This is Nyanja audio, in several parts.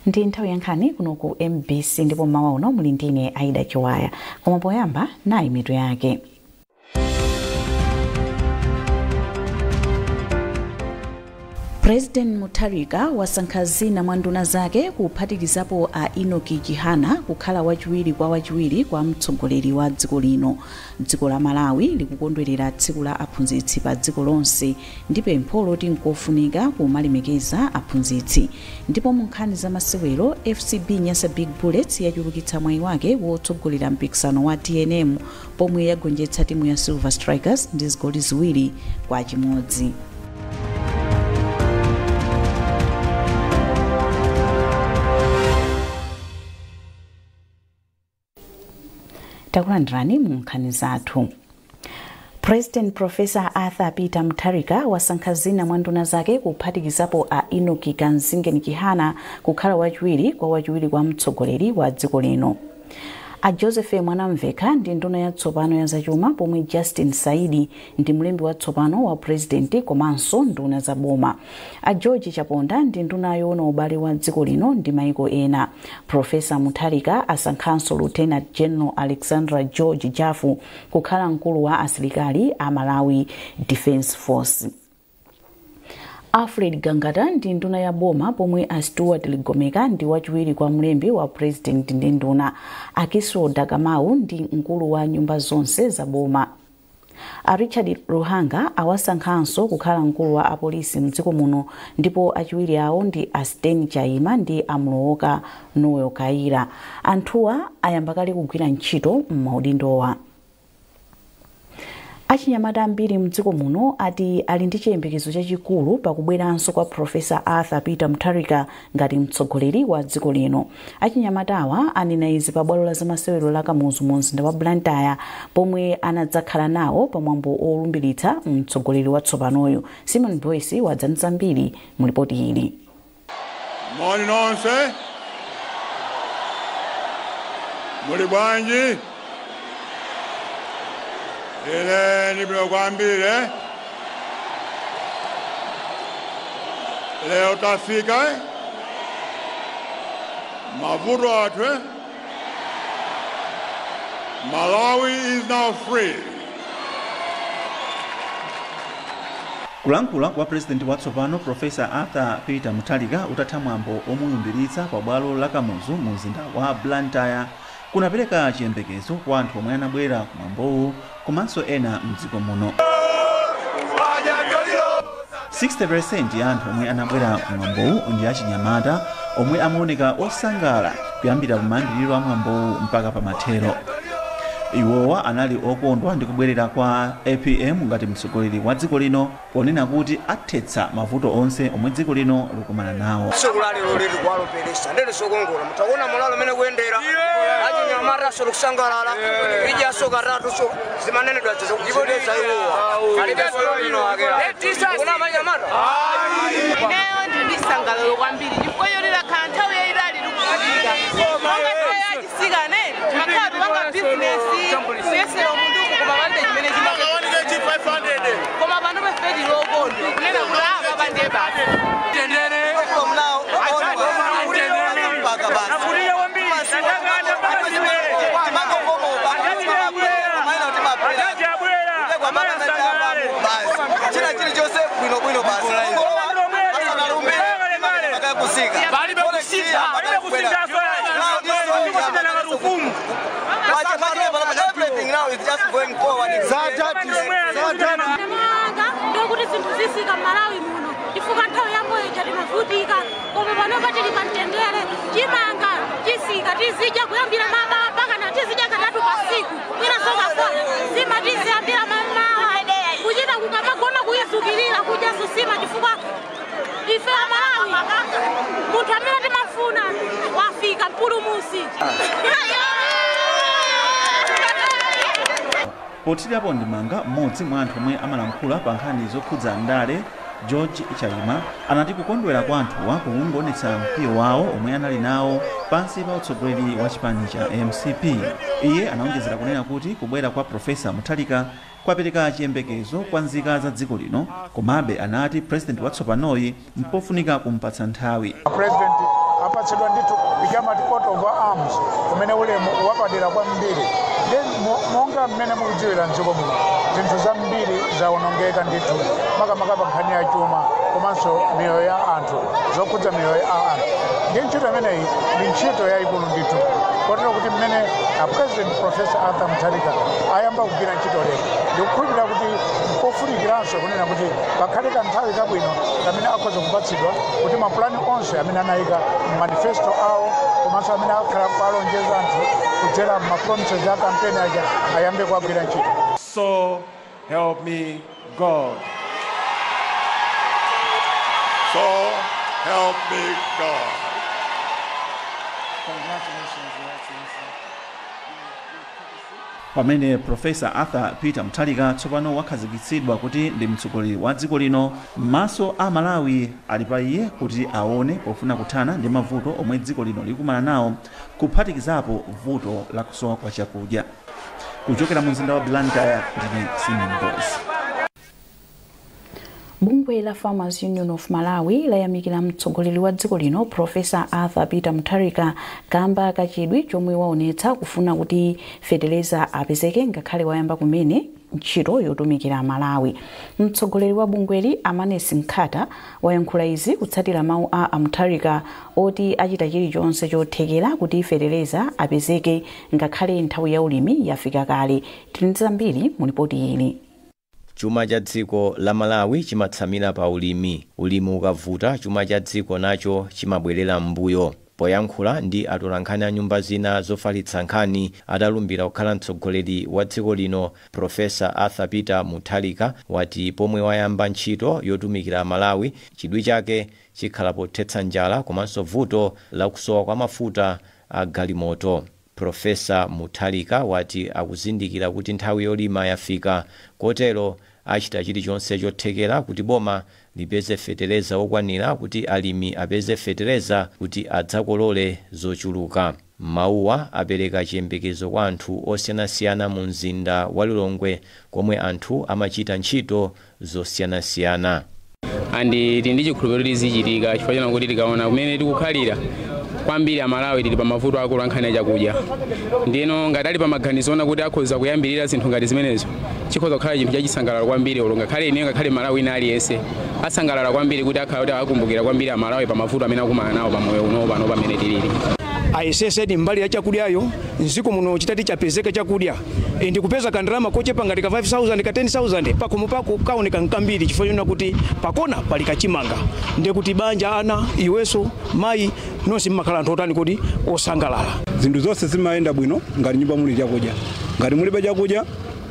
Ndi nthawi ya nkhani kuno ku MBC, ndipo mmawa uno muli ndine Aida Chiwaya. Koma poyamba, nayi mitu yake. President Mutharika wasankha zina mwa nduna zake, kuphatikizapo a Enoch Chihana kukhala wachiwiri kwa mtsogoleri wa dziko lino. Dziko la Malawi likukondwerera tsiku la aphunzitsi pa dziko lonse ndi pempho loti nkofunika kumalemekeza aphunzitsi. Ndipo mu nkhani za masewero, FCB Nyasa Big Bullets yachulukitsa mwayi wake wotsogolera mpikisano wa TNM pomwe yagonjetsa timu ya Silver Strikers ndi zigoli 2-1. Takulandirani mu nkhani zathu. President Professor Arthur Peter Mutharika wasankha zina mwa nduna zake, kuphatikizapo a Enoch Kamzingeni Chihana kukhala wachiwiri kwa mtsogoleri wa dziko lino. A Joseph Mwanamvekha ndi nduna yatsopano ya zachuma, pomwe Justin Saidi ndi mlembi watsopano wa president komanso nduna za boma. A George Chaponda ndi nduna yoona ubale wa dziko lino ndi maiko ena. Professor Mutharika asankhanso Lieutenant General Alexandra George Jafu kukhala mkulu wa asilikali a Malawi Defence Force. Alfred Gangata ndi nduna ya boma, pomwe a Stuart Ligomeka ndi wachiwiri kwa mlembi wa president ndi nduna. A Kiswoda Kamau ndi mkulu wa nyumba zonse za boma. A Richard Luhanga awasankhanso kukhala mkulu wa apolisi mdziko muno, ndipo achiwiri awo ndi a Sten Chaima ndi amlowoka Noel Kaira. Anthuwa ayamba kale kugwira ntchito m'maudindowa. Achinyamata ambiri mdziko muno ati ali ndi chiyembekezo chachikulu pakubweranso kwa Professor Arthur Peter Mutharika ngati mtsogoleri wa dziko lino. Achinyamatawa anena izi pa bwalo la zamasewero la Kamuzu mu mzinda wa Blantyre, pomwe anadzakhala nawo pamwambo olumbiritsa mtsogoleri watsopanoyo. Simon Boyce wadza ndi zambiri mu ripoti ili. Moni nonse, muli bwanji? Ine ndibwino kwambiri. Lero tafika mavuto athu. Malawi is now free. Kulankhula kwa Purezidenti watsopano Professor Arthur Peter Mutharika utatha mwambo omulumbiritsa pa bwalo la Kamuzu mu mzinda wa Blantyre kunapereka chiyembekezo kwa anthu omwe anabwera ku mwambowu komanso ena mdziko muno. 60% ya anthu omwe anabwera ku mwambowu ndi achinyamata, omwe amaoneka osangala kuyambira kumayambiriro a mwambowu mpaka pamathero. Iwowa anali okondwa ndi kubwerera kwa APM ngati mtsogoleri wa dziko lino, ponena kuti athetsa mavuto onse omwe dziko lino likumana nawo. Tsiku la lero lili kuwaloperesa ndene sokongola, mutakuona mulalo mene kuyendera, achinyamata so kusangalala, ijaso katatu so zimanenedwa zidetsa iwowa alibenso lino akera kuna manyamata. Ineyo ndili sangalalo kwambiri chifukwa choti lakhala nthawi yayitali tikuvutika. Monga nthawi yachisikane timakhala tupanga bizinesi, kuyesera umunduku, koma palibe chimene chimae. Koma pano pefe tili okondwa kunena kuti apa pandiye basi. China chilichonse bwinobwino basi, kusika. Palibe kusintha, palibe kusintha, ufumu. Everything now is just going forward. Manga ndokuti zinthu zisika m'Malawi muno, chifukwa nthawi yamboyo ija timavutika, koma panopa tili pa mtendere. Chimanga chisika, tizidya kuyambira mamawa mpaka na tizidya katatu pa siku, mwina sokafona sima tiziyambira mamawa kuchita kukamagona kuyizukirira kudyaso sima, chifukwa ife Amalawi munthu amene timafuna wafika, mpulumusi. Pothirapo ndemanga, mmodzi mwa anthu omwe amalankhula pa nkhani zokhudza ndale, George Chaima, anati kukondwera kwa anthuwa kukungoonetsa mkwiyo wawo omwe anali nawo pansi pa utsogoleri wa chipani cha MCP. Iye anaonjezera kunena kuti kubwera kwa Professor Mutharika kwapereka chiyembekezo kwa nzika za dziko lino. Komabe anati president watsopanoyi mpofunika kumpatsa nthawi. President. Wapatsidwa ndithu ichamati coat of arms, kumene ulemu wapadera kwambiri. Ndi monga mmene mukudziwira, mdziko muno zinthu zambiri zawonongeka ndithu, makamaka pa nkhani ya chuma komanso miyoyo ya anthu, zokhudza miyoyo ya anthu. Ndi ntchito imeneyi ndi ntchito yayikulu ndithu, kotero kuti mmene a President Professor Arthur Mutharika ayamba kugwira ntchito lero, ndikukhulupirira kuti kofunikiranso kunena kuti pakhale kanthawi kabwino kamene akhoza kupatsidwa kuti mapulani onse amene anayika manifesto awo komanso amene akhala kualonjeza anthu kudzera mapromises a kampeni aja ayambe kuagwira ntchito. So help me God. So help me God. Congratulations, Your Excellency. Pamene Professor Arthur Peter Mutharika tsopano wakhazikitsidwa kuti ndi mtsogoleri wa dziko lino, maso a Malawi ali pa iye kuti aone pofuna kuthana ndi mavuto omwe dziko lino likumana nawo, kuphatikizapo vuto la kusowa kwa chakudya. Kuchokera mu mzinda wa Blantyre, ndine Simon Boys. Bungwe la Farmers Union of Malawi layamikira mtsogoleri wa dziko lino, Professor Arthur Peter Mutharika, kamba kachidwi chomwe waonetsa kufuna kuti feteleza apezeke ngakhale wayamba kumene ntchito yotumikira Malawi. Mtsogoleri wa bungweli, Amanes Nkhata, wayankhula izi kutsatira mawu a Mutharika oti achita chilichonse chothekera kuti feteleza apezeke ngakhale nthawi ya ulimi yafika kale. Tili ndi zambiri mu ripoti ili. Chuma cha dziko la Malawi chimatsamira pa ulimi. Ulimi ukavuta, chuma cha dziko nacho chimabwerera m'mbuyo. Poyankhula ndi atolankhani a nyumba zina zofalitsa nkhani atalumbira kukhala mtsogoleri wa dziko lino, Professor Arthur Peter Mutharika wati pomwe wayamba ntchito yotumikira Malawi, chidwi chake chikhala pothetsa njala komanso vuto lakusowa kwa mafuta a galimoto. Professor Mutharika wati akuzindikira kuti nthawi yolima yafika, kotero achita chilichonse chothekera kuti boma lipeze fetereza wokwanira kuti alimi apeze fetereza kuti adzakolole zochuluka. Mawuwa apereka chiyembekezo kwa anthu osiyanasiyana mu mzinda wa Lilongwe, komwe anthu amachita ntchito zosiyanasiyana. Andi tili ndi chikhulupiriro kuti zichitika, chifukwa chona kuti tikaona kumene tikukhalira kwambiri, Amalawi tili pa mavuto akulu ankhani ya chakudya. Ndino ngati ali pa maganizo ona kuti akhoza kuyambirira zinthu ngati zimenezo, chikhoza kukhala chinthu chachisangalalo kwambiri. Olo ngakhale ine, ngakhale Malawi ina aliyense asangalala kwambiri kuti akhala kuti akumbukira kwambiri Amalawi pa mavuto amene akumana nawo pamoyo uno pano pamene tilili. Ayesesedi mbali ya chakudyayo. Mdziko muno chitati chapezeka chakudya, ndikupeza kandalama kochepa ngati ka 5000, ka 10,000, pakhomo pako kaoneka nkambiri, chifukwa chona kuti pakona pali kachimanga, ndekuti banja, ana, iwenso mayi, nonse mmakhala anthu otani kuti osangalala. Zinthu zonse zimayenda bwino ngati nyumba muli chakudya. Ngati mulibe chakudya,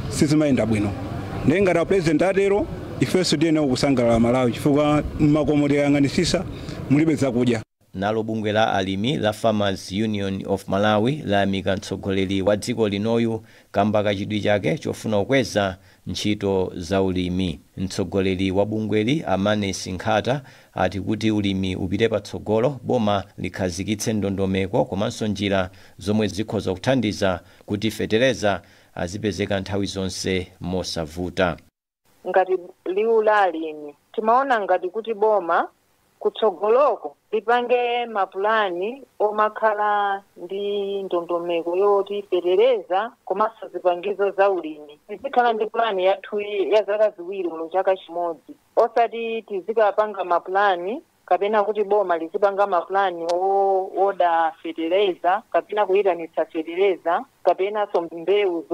sizimayenda bwino. Ndiye ngati a President atero, ifenso tiyenera kusangalala Malawi, chifukwa mmakomo tikayang'anisisa mulibe zakudya. Nalo bungwe la alimi la Farmers Union of Malawi layamika mtsogoleri wa dziko linoyu kamba kachidwi chake chofuna kukweza ntchito za ulimi. Mtsogoleri wa bungweli, Amanes Nkhata, ati kuti ulimi upite patsogolo, boma likhazikitse ndondomeko komanso njira zomwe zikhoza kuthandiza kuti fetereza azipezeka nthawi zonse mosavuta. Ngati liwu la alimi, timaona ngati kuti boma kutsogoloko lipange mapulani omakhala ndi ndondomeko yoti fetereza komanso zipangizo za ulimi tizikhala ndi pulani yathu ya zaka 2 ulo chaka chimodzi, osati tizikapanga mapulani kapena kuti boma lizipanga mapulani oda fetereza kapena kuyitanitsa fetereza kapenanso mbewu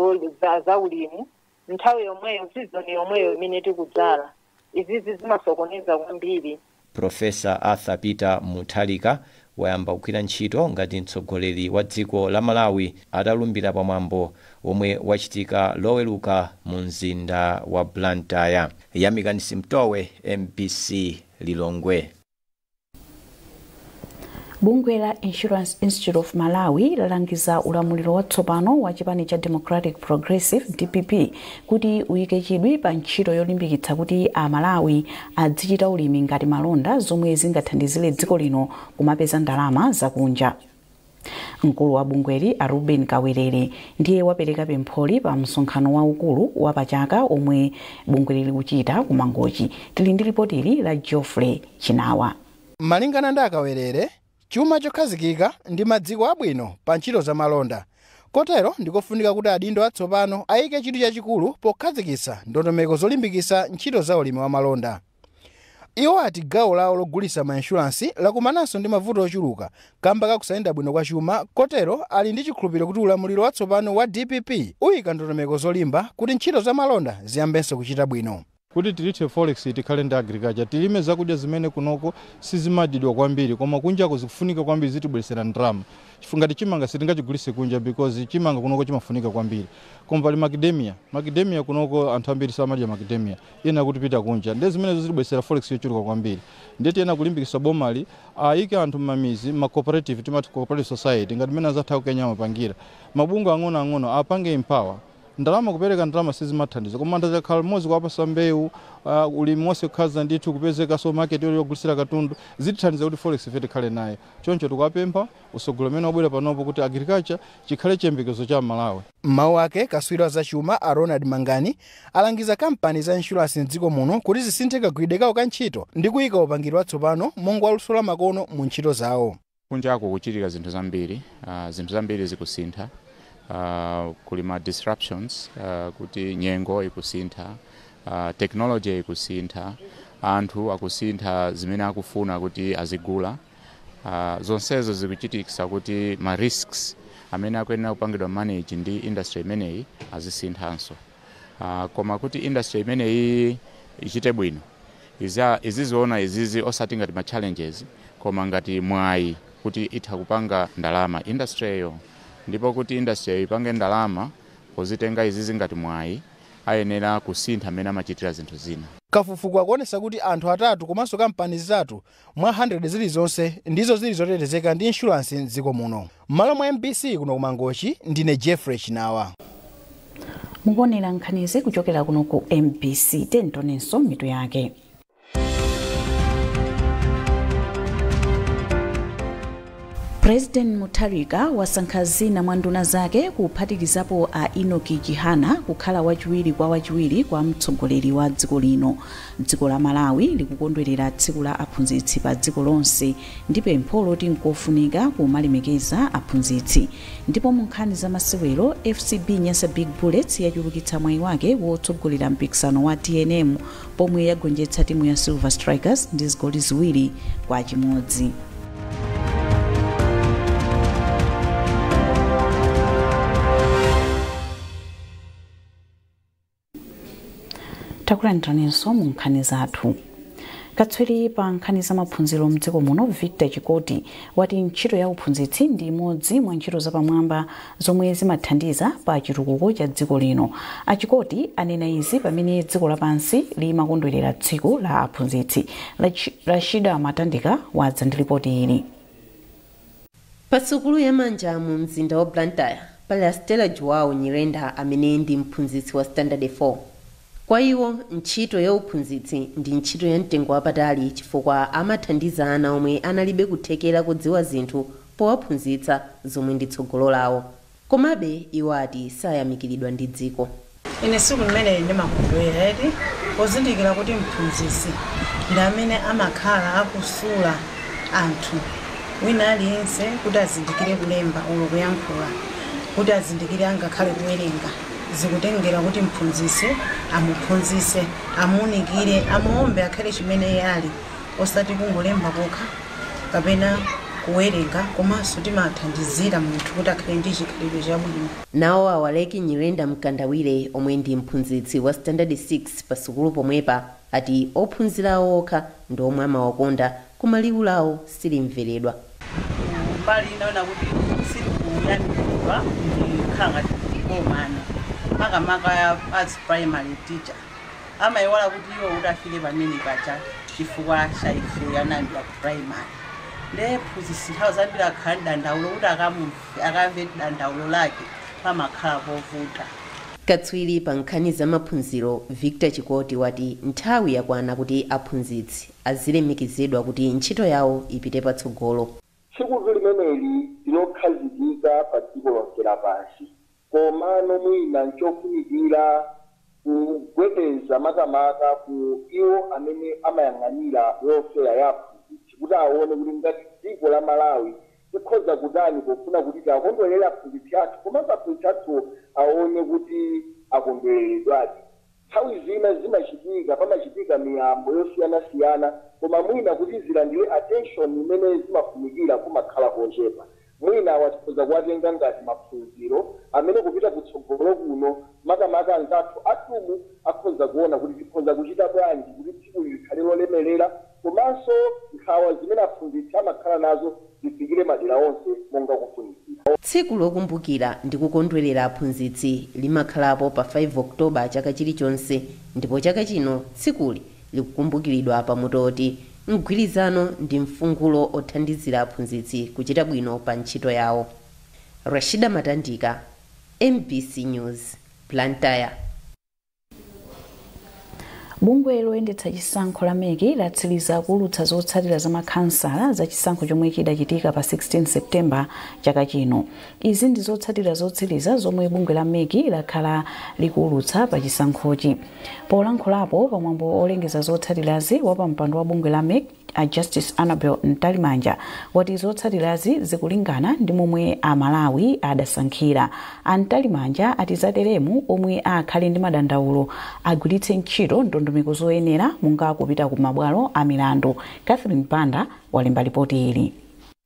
za ulimi nthawi yomweyo, season yomweyo imene tikudzala. Izizi zimasokoneza kwambiri. Professor Arthur Peter Mutharika wayamba kugwira ntchito ngati mtsogoleri wa dziko la Malawi atalumbira pamwambo omwe wachitika Loweruka mu mzinda wa Blantyre. Yamikani Simtowe, MBC, Lilongwe. Bungwe la Insurance Institute of Malawi lalangiza ulamuliro watsopano wa chipani cha Democratic Progressive, DPP, kuti uyike chidwi pa ntchito yolimbikitsa kuti Amalawi adzichita ulimi ngati malonda, zomwe zingathandizire dziko lino kumapeza ndalama zakunja. Mkulu wa bungweli, a Ruben Kawerere, ndiye wapereka pempholi pa msonkhano waukulu wa pachaka omwe bungweli likuchita ku Mangochi. Tili ndi ripotili la Geoffrey Chinawa. Malingana ndi Akawerere, Chuma chokhazikika ndi madziko abwino pa ntchito za malonda, kotero ndikofunika kuti adindo atsopano ayike chidwi chachikulu pokhazikitsa ndondomeko zolimbikitsa ntchito za ulimi wa malonda. Iwo ati gawo lawo logulitsa ma inshuransi lakumananso ndi mavuto ochuluka kamba kakusayenda bwino kwa chuma, kotero ali ndi chikhulupiriro kuti ulamuliro watsopano wa DPP uyika ndondomeko zolimba kuti ntchito za malonda ziyambenso kuchita bwino. Kuti tilithe forex, tikhale ndi agriculture, tilime zakudya zimene kunoko sizimadidwa kwambiri koma kunjako zikufunika kwambiri, zitibweresera ndalama. Chifukwa ngati chimanga sitingachigulise kunja because chimanga kunoko chimafunika kwambiri, koma pali macadamia. Macadamia kunoko anthu ambiri samadya macadamia, ena kuti pita kunja, ndi zimenezo zitibweresera forex yochuluka kwambiri. Ndiye tiyena kulimbikitsa bomali ayike anthu mmamizi ma cooperative, timati cooperative society, ngati mmene azatha ku Kenya amapangira mabungwe ang'onoang'ono, apange empower. Ndalama, kupereka ndalama sizimathandiza, koma ndachakhala limodzi kuwapasa mbewu, ulimi wonse kukhaza ndithu kupezekanso market yogulisira katundu, zitithandiza kuti forex ife tikhale nayo. Choncho tikuwapempha usogolo umene wabwera panopo kuti agriculture chikhale chiyembekezo cha Malawi. Mmawu ake, kaswiri wa zachuma a Ronald Mangani alangiza kampani za inshuransi mdziko muno kuti zisinthe kagwiridwe kawo ka ntchito ndi kuyika upangiri watsopano monga waluso la makono mu ntchito zawo. Kunjaku kuchitika zinthu zambiri, zinthu zambiri zikusintha, kuli ma disruptions, kuti nyengo ikusintha, technology ikusintha, anthu akusintha zimene akufuna kuti azigula. Zonsezo zikuchitikisa kuti ma risks amene akuyenera kupangidwa manage ndi industry imeneyi azisinthanso. Koma kuti industry imeneyi ichite bwino, iziziona izizi osati ngati ma challenges koma ngati mwayi kuti itha kupanga ndalama industry yo. Ndipo kuti industry ipange ndalama, pozitenga izizi ngati mwayi, ayenera kusintha amene amachitira zinthu zina. Kafukufuku akuonesa kuti anthu atatu komanso kampani 3 mwa 100 zilizonse ndizo zili zotetezeka ndi inshuransi mdziko muno. M'malo mwa MBC kuno kumangochi, ndine Jeffrey Chinawa. Mukuonera nkhanizi kuchokera kuno ku MBC. Tentonenso mitu yake. President Mutharika wasankha zina mwa nduna zake, kuphatikizapo a Enoch Chihana kukhala wachiwiri kwa wachiwiri kwa mtsogoleri wa dziko lino. Dziko la Malawi likukondwerera tsiku la aphunzitsi pa dziko lonse ndi pempho loti nkofunika kumalemekeza aphunzitsi. Ndipo mu nkhani za masewero, FCB Nyasa Big Bullets yachulukitsa mwayi wake wotsogolera mpikisano wa TNM pomwe yagonjetsa timu ya Silver Strikers ndi zigoli 2-1. Takulandiranenso mu nkhani zathu. Katswiri pa nkhani za maphunziro mdziko muno Victor Chikoti wati ntchito ya uphunzitsi ndi imodzi mwa ntchito zapamwamba zomwe zimathandiza pa chitukuko cha dziko lino. Achikoti anena izi pamene dziko lapansi limakondwerera tsiku la aphunzitsi. Rashida Matandika wadza ndi ripoti ili. Pa sukulu ya Manja mu mzinda wa Blantyre pali a Stella Joao Nyirenda amene ndi mphunzitsi wa standard 4. Kwa iwo, ntchito ya uphunzitsi ndi ntchito ya mtengo wapatali chifukwa amathandiza ana omwe analibe kuthekera kudziwa zinthu powaphunzitsa zomwe ndi tsogolo lawo. Komabe iwo ati sayamikiridwa ndi dziko. Ine tsiku limene ndimakondwera eti pozindikira kuti mphunzitsi ndi amene amakhala akusula anthu, wina aliyense kuti azindikire kulemba ulo kuyankhula, kuti azindikire angakhale kuwerenga, zikutengera kuti mphunzitsi amuphunzitse, amuunikire, amuombe akhale chimene iye ali, osati kungolemba kokha kapena kuwerenga, komanso timathandizira munthu kuti akhale ndi chikhalidwe chabwino. Nawo awaleki Nyirenda Mkandawire omwe ndi mphunzitsi wa standard 6 pa sukulu pomwepa ati ophunzira okha ndi omwe amawakonda, koma liwu lawo silimveredwa. Mbali inaona kuti silikuyamikiridwa ndikhala ngati bomano, makamaka as primary teacher, amayiwala kuti iwo kuti afike pamene paja chifukwa cha ife anayambira ku primary. Nde phunzitsi nthawi zambiri akhala ndi dandaulo, kuti akamve dandaulo lake pamakhala povuta. Katswiri pa nkhani za maphunziro Victor Chikoti wati nthawi yakwana kuti aphunzitsi azilemekezedwa kuti ntchito yawo ipite patsogolo. Tsiku limeneli lilokhazikika pa dziko lonse lapansi, komano mwina nchofunikira kugwedeza makamaka ku iwo amene amayang'anira welfare ya aphunzitsi kuti aone kuti ngati Dziko la Malawi tikhoza kutani pofuna kuti tiakondwerere aphunzitsi athu, komanso aphunzitsi athu aone kuti akondwereredwadi? Nthawi zina zimachitika, pamachitika miyambo yosiyanasiyana, koma mwina kuti zilandire attention imene zimafunikira kumakhala kochepa. Mwina awa tikhoza kuwatenga ngati maphunziro amene kupita kutsogolo kuno, makamaka anzathu atumu akhoza kuona kuti tikhoza kuchita bwanji kuti tsiku likhale lolemerera, komanso nkhawa zimene aphunzitsi amakhala nazo zifikire madera onse monga kufunikira. Tsiku lokumbukira ndi kukondwerera aphunzitsi limakhalapo pa 5 Oktoba chaka chilichonse, ndipo chaka chino tsikuli likukumbukiridwa pamutu oti "Mgwirizano ndi mfungulo othandizira aphunzitsi kuchita bwino pa ntchito yawo". Rashida Matandika, MBC News, Blantyre. Bungwe loyendetsa chisankho la MEC latsiriza kuulutsa zotsatira za makhansala za chisankho chomwe chidachitika pa 16 Septemba chaka chino. Izi ndi zotsatira zotsiriza zomwe bungwe la MEC lakhala likuulutsa pa chisankhochi. Polankhulapo pamwambo olengeza zotsatirazi, wapampando wa bungwe la MEC a Justice Annabel Mtalimanja wati zotsatirazi zikulingana ndi momwe Amalawi adasankhira. A Mtalimanja ati zateremu, omwe akhale ndi madandaulo agwiritse ntchito ndondomeko zoyenera, monga kupita ku mabwalo a milandu. Catherine Banda walemba ripoti ili.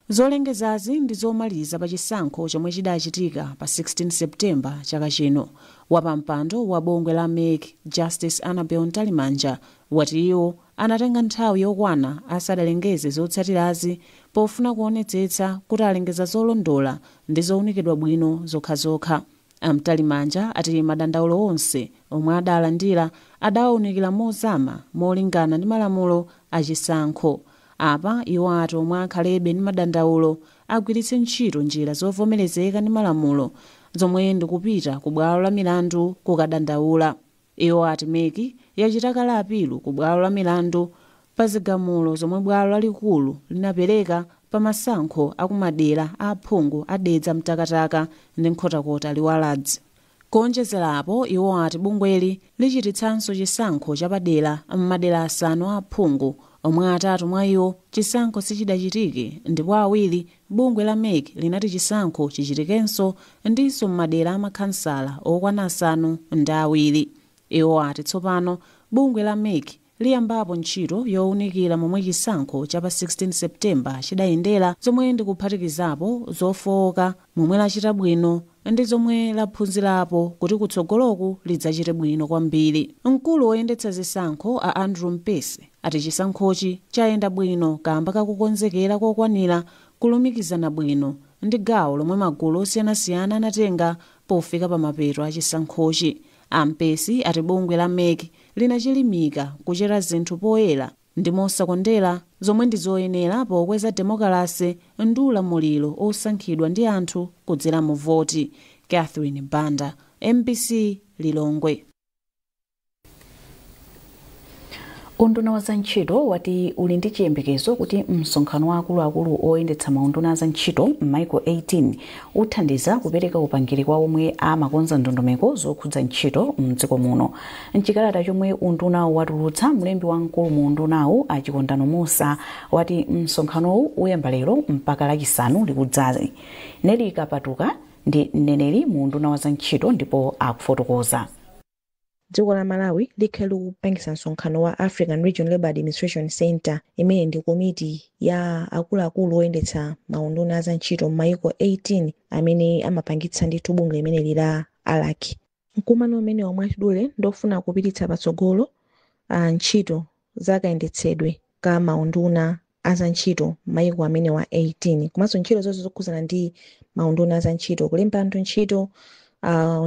Zolengezazi ndi zomaliza pa chisankho chomwe chidachitika pa 16 Septemba chaka chino. Wapampando wa bungwe la MEC, Justice Annabel Mtalimanja, wati iwo anatenga nthawi yokwana asadalengeze zotsatirazi pofuna kuonetsetsa kuti alengeza zolondola ndi zowunikidwa bwino zokhazokha. A Mtalimanja ati madandaulo onse omwe adalandira adawunikira mozama molingana ndi malamulo achisankho. Apa iwo ati omwe akhalebe ndi madandaulo agwiritse ntchito njira zovomerezeka ndi malamulo, zomwe ndikupita ku bwalo la milandu kukadandaula. Iwo ati MEC yachita kale apilu ku bwalo la milandu pa zigamulo zomwe bwalo lalikulu linapereka pa masankho akumadera a aphungu a Dedza Mtakataka ndi Nkhotakota Liwaladzi. Kuonjezerapo, iwo ati bungweli lichititsanso chisankho chapadera m'madera asanu a aphungu, omwe atatu mwa iwo chisankho sichidachitike ndipo awiri bungwe la MEC linati chisankho chichitikenso, ndinso m'madera amakhansala okwana 7. Iwo ati tsopano bungwe la MEC liyambapo ntchito yowunikira momwe chisankho cha pa 16 Septemba chidayendera, zomwe ndikuphatikizapo zofowoka, momwe lachita bwino ndi zomwe laphunzirapo kuti kutsogoloku lidzachite bwino kwambiri. Mkulu woyendetsa zisankho a Andrew Mpesi ati chisankhochi chayenda bwino kamba kakukonzekera kokwanira, kulumikizana bwino ndi gawo lomwe magulu osiyanasiyana anatenga pofika pa mapeto a chisankhochi. Ampesi ati bungwe la MEC linachilimika kuchita zinthu poyera ndi mosakondera, zomwe ndi zoyenera pokweza demokalasi ndi ulamuliro osankhidwa ndi anthu kudzera mu voti. Catherine Banda, MBC, Lilongwe. Unduna wa zantchito wati uli ndi chiyembekezo kuti msonkhano wa akuluakulu oyendetsa maunduna a zantchito m'maiko 18 uthandiza kupereka upangiri kwa omwe amakonza ndondomeko zokhudza ntchito mdziko muno. Mchikalata chomwe undunawu watulutsa, mlembi wamkulu mu undunawu a Chikondano Musa wati msonkhanowu uyamba lero mpaka Lachisanu likudzazi. Nelika Patuka ndi mneneri mu unduna wa zantchito ndipo akufotokoza. Dziko la Malawi likhale likupangisa msonkhano wa African Region Labour Administration Center, imene ndi komiti ya akuluakulu oyendetsa maunduna za ntchito m'mayiko 18 amene amapangitsa ndithu bungwe limeneli la ALAC. Mkumano umene omwe achidule ndofuna kupititsa patsogolo ntchito zakayendetsedwe ka maunduna azantchito m'mayiko amene wa 18, komanso ntchito zonse zokhuzana ndi maunduna azantchito, kulemba anthu ntchito,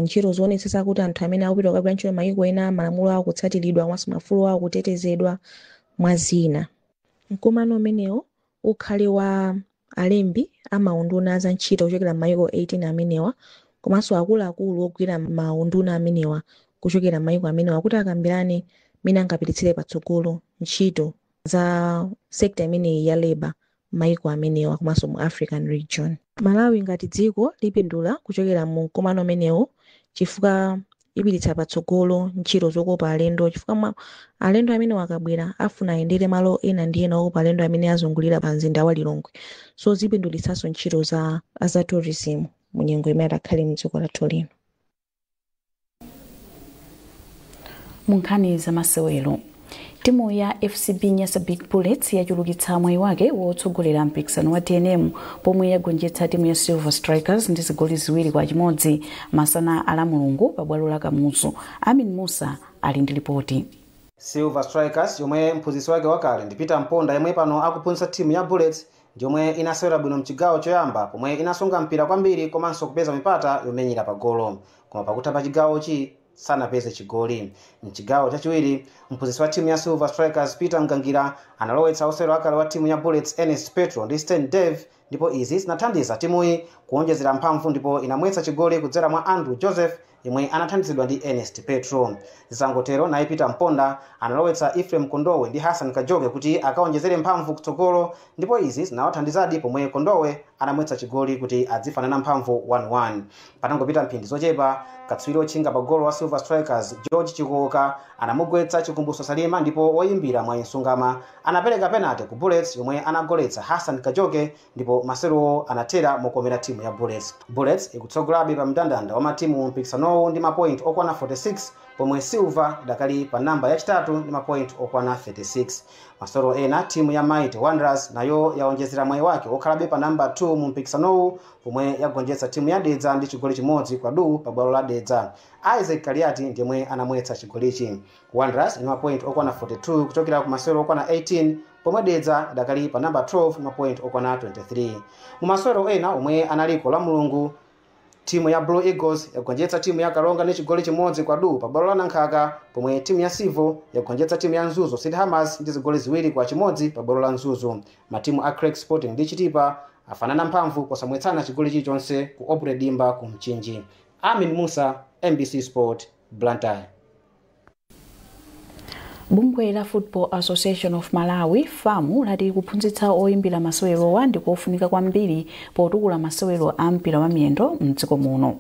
ntchito zoonetsetsa kuti anthu amene akupita kukagwira ntchito mayiko ena malamulo awo kutsatiridwa komanso maufulu awo kutetezedwa, mwa zina. Mkumano umenewo ukhale wa alembi amaunduna azantchito kuchokera m'mayiko 18 amenewa, komanso akuluakulu ogwira maunduna amenewa kuchokera m'mayiko amenewa, kuti akambirane mmene angapititsire patsogolo ntchito za sekta imeneyi ya labour m'mayiko amenewa komanso mu African region. Malawi ngati dziko lipindula kuchokera mu mkumano umenewu chifukwa Ipititsa patsogolo ntchito zokopa alendo, chifukwa alendo amene wakabwera afuna ayendere malo ena ndi ena okopa alendo amene azungulira pa mzinda wa Lilongwe. So zipindulitsanso ntchito za tourism mu nyengo imene atakhale mdziko lathu lino. Mu nkhani zamasewero, timu ya FCB Nyasa Big Bullets yachulukitsa mwayi wake wotsogolera mpikisano wa TNM pomwe yagonjetsa timu ya Silver Strikers ndi zigoli 2-1 masana ala Mulungu pa bwalo la Kamuzu. Amin Musa ali ndi ripoti. Silver Strikers, yomwe mphunzitsi wake wakale ndi Peter Mponda yemwe pano akuphunzitsa timu ya Bullets, ndiyomwe inasewera bwino mchigawo choyamba pomwe inasunga mpira kwambiri komanso kupeza mipata yomenyera pagolo, koma pakutha pa chigawochi sanapeze chigoli. Mchigawo chachiwiri, mphunzitsi wa timu ya Silver Strikers Peter Mgangira analowetsa osewera wakale wa timu ya Bullets Ernest Petro ndi Stan Dave, ndipo izi zinathandiza timuyi kuonjezera mphamvu ndipo inamwetsa chigoli kudzera mwa Andrew Joseph yemwe anathandizidwa ndi Ernest Petro. Zisangotero, naye Peter Mponda analowetsa Ephraim Kondowe ndi Hassan Kajoke kuti akaonjezere mphamvu kutsogolo, ndipo izi zinawathandizadi pomwe Kondowe anamwetsa chigoli kuti adzifanana mphamvu 1-1. Patangopita mphindi zochepa, katswiri otchinga pa golo wa Silver Strikers George Chikoka anamugwetsa Chikumbuso Salima, ndipo woyimbira mwa Insungama anapereka penalty ku Bullets yomwe anagoletsa Hassan Kajoke, ndipo maserowo anathera mokomera timu ya Bullets. Bullets ikutsogolabe pa mndandanda wa matimu mu mpikisanowu ndi mapoint okwana 46, pomwe Silver idakali pa namba yachitatu ndi mapoint okwana 36. Masewero ena, timu ya Mighty Wanderers nayo yaonjezera mwayi wake okhalabe pa namba 2 mu mpikisanowu pomwe yagonjetsa timu ya Dedza ndi chigoli 1-0 pa bwalo la Dedza. Isaac Kaliati ndiyemwe anamwetsa chigolichi. Wanderers ndi mapoint okwana 42 kuchokera ku masewero okwana 18, pomwe Dedza idakali pa namba 12 ndi mapoint okwana 23. Mu masewero ena omwe analiko la Mulungu, timu ya Blue Eagles yagonjetsa timu ya Kalonga ndi chigoli 1-0 pa bwalo la Nankhaka, pomwe timu ya Sivo yagonjetsa timu ya Mzuzu City Hammers ndi zigoli 2-1 pa bwalo la Mzuzu. Matimu a Craig Sporting ndi Chitipa afanana mphamvu posamwetsana chigoli chilichonse ku Obre Dimba ku Mchinji. Amin Musa, MBC Sport, Blantyre. Bungwe la Football Association of Malawi FAM lati kuphunzitsa oyimbira masewerowa ndi kofunika kwambiri potukula masewero a mpira wa miyendo mdziko muno.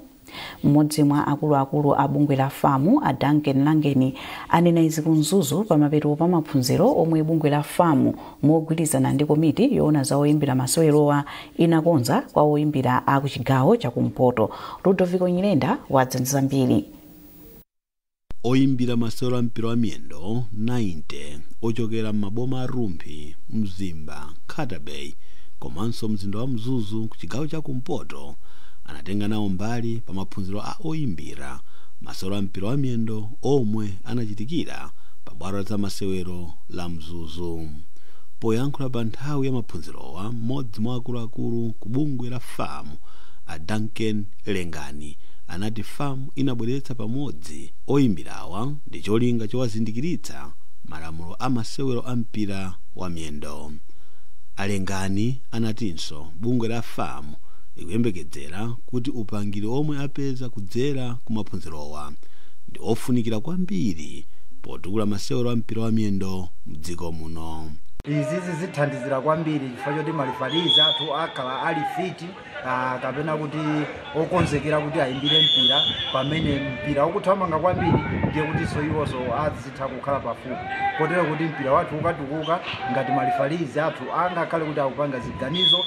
Mmodzi mwa akuluakulu a bungwe la FAM, a Duncan Langeni, anena izi ku Mzuzu pamapeto pa maphunziro omwe bungwe la FAM mogwirizana ndi komiti yoona za oyimbira masewerowa inakonza kwa oyimbira a kuchigawo chakumpoto. Ludovico Nyirenda wadza ndi zambiri. Oyimbira masewero a mpira wa miyendo 90 ochokera m'maboma a Rumphi, Mzimba, Nkhata Bay komanso mzinda wa Mzuzu ku chigawo chakumpoto anatenga nawo mbali pa maphunziro a oyimbira masewero a mpira wa miyendo omwe anachitikira pa bwalo la masewero la Mzuzu. Poyankhula pa nthawi ya maphunzirowa, mmodzi mwa akuluakulu ku bungwe la FAM a Duncan Lengani anati FAM inabweretsa pamodzi oyimbirawa ndi cholinga chowazindikiritsa malamulo a masewero a mpira wa miyendo. Alengani anatinso bungwe la FAM likuyembekezera kuti upangiri omwe apeza kudzera ku maphunzirowa ndi ofunikira kwambiri potukula masewero a mpira wa miyendo mdziko muno. Izizi zithandizira kwambiri chifukwa choti malifalizi athu akhala ali fiti kapena kuti okonzekera kuti ayimbire mpira pamene mpira ukuthamanga kwambiri, ndiye kutinso iwonso azitha kukhala pafupi, kotero kuti mpira wathu ukatukuka ngati malifalizi athu angakhale kuti akupanga ziganizo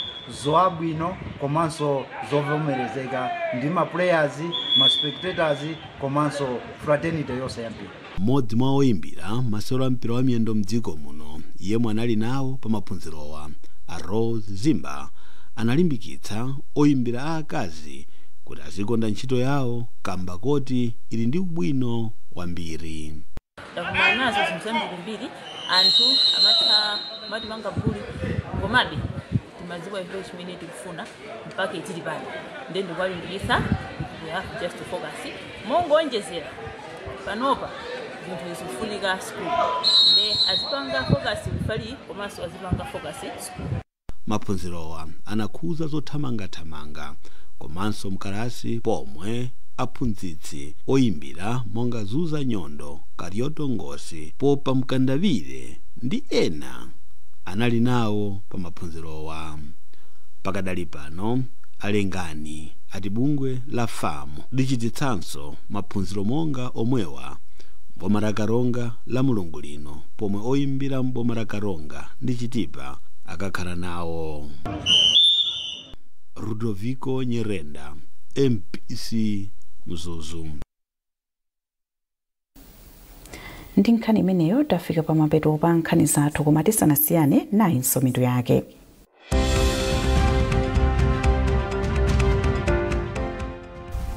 zoabwino komanso zovomerezeka ndi ma players, ma spectators komanso fraternity yonse ya mpira. Mmodzi mwa oyimbira masewero a mpira wa miyendo mdziko muno yemwe anali nawo pa maphunzirowa, a Rose Zimba, analimbikitsa oyimbira aakazi kuti azikonda ntchito yawo kamba koti ili ndi ubwino wambiri. Ndakumana nazo zinthu zambirimbiri, anthu amatha matimanga buli komabe timadziwa ife chimene tikufuna mpaka tili pano, ndiye ndikuwalimbikitsa we have just to focus mongonjezera panopa zinthu zikufunika school nde azipanga focus kufali komanso azipanga focus school. Maphunzirowa anakhuza zothamangathamanga komanso mkalasi pomwe aphunzitsi oyimbira monga Zuza Nyondo, Karioto Ngosi, Popa Mkandavire ndi ena anali nawo pa maphunzirowa. Pakadali pano Alengani Ati bungwe la FAM lichititsanso maphunziro monga omwewa mboma la Karonga la mulungu lino, pomwe oyimbira mboma la Karonga ndi Chitipa akakhala nawo. Ludovico Nyirenda, MBC Mzuzu. Ndi nkhani imeneyo tafika pamapeto pa nkhani zathu, koma tisanasiyane nayinso mitu yake.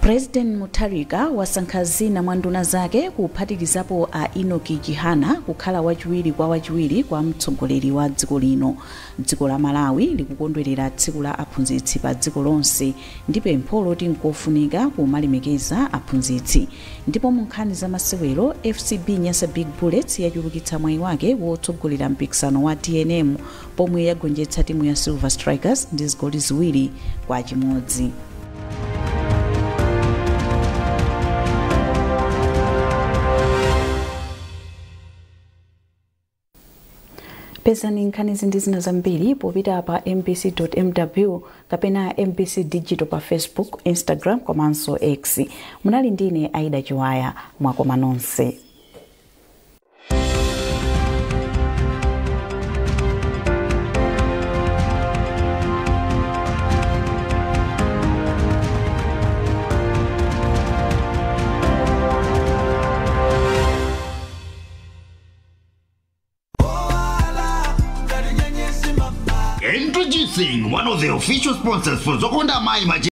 President Mutharika wasankha zina mwa nduna zake kuphatikizapo a Enoch Chihana kukhala wachiwiri kwa wachiwiri kwa mtsogoleri wa dziko lino. Dziko la Malawi likukondwerera tsiku la aphunzitsi pa dziko lonse ndi pempho loti nkofunika kumalemekeza aphunzitsi. Ndipo mu nkhani za masewero, FCB Nyasa Big Bullets yachulukitsa mwayi wake wotsogolera mpikisano wa TNM pomwe yagonjetsa timu ya Silver Strikers ndi zigoli 2-1. Pezani nkhani ndi zina zambiri popita pa mbc.mw kapena MBC Digital pa Facebook, Instagram komanso X. Munali ndine Aida Chiwaya, mwakoma nonse. Introducing one of the official sponsors for Zokonda Mai.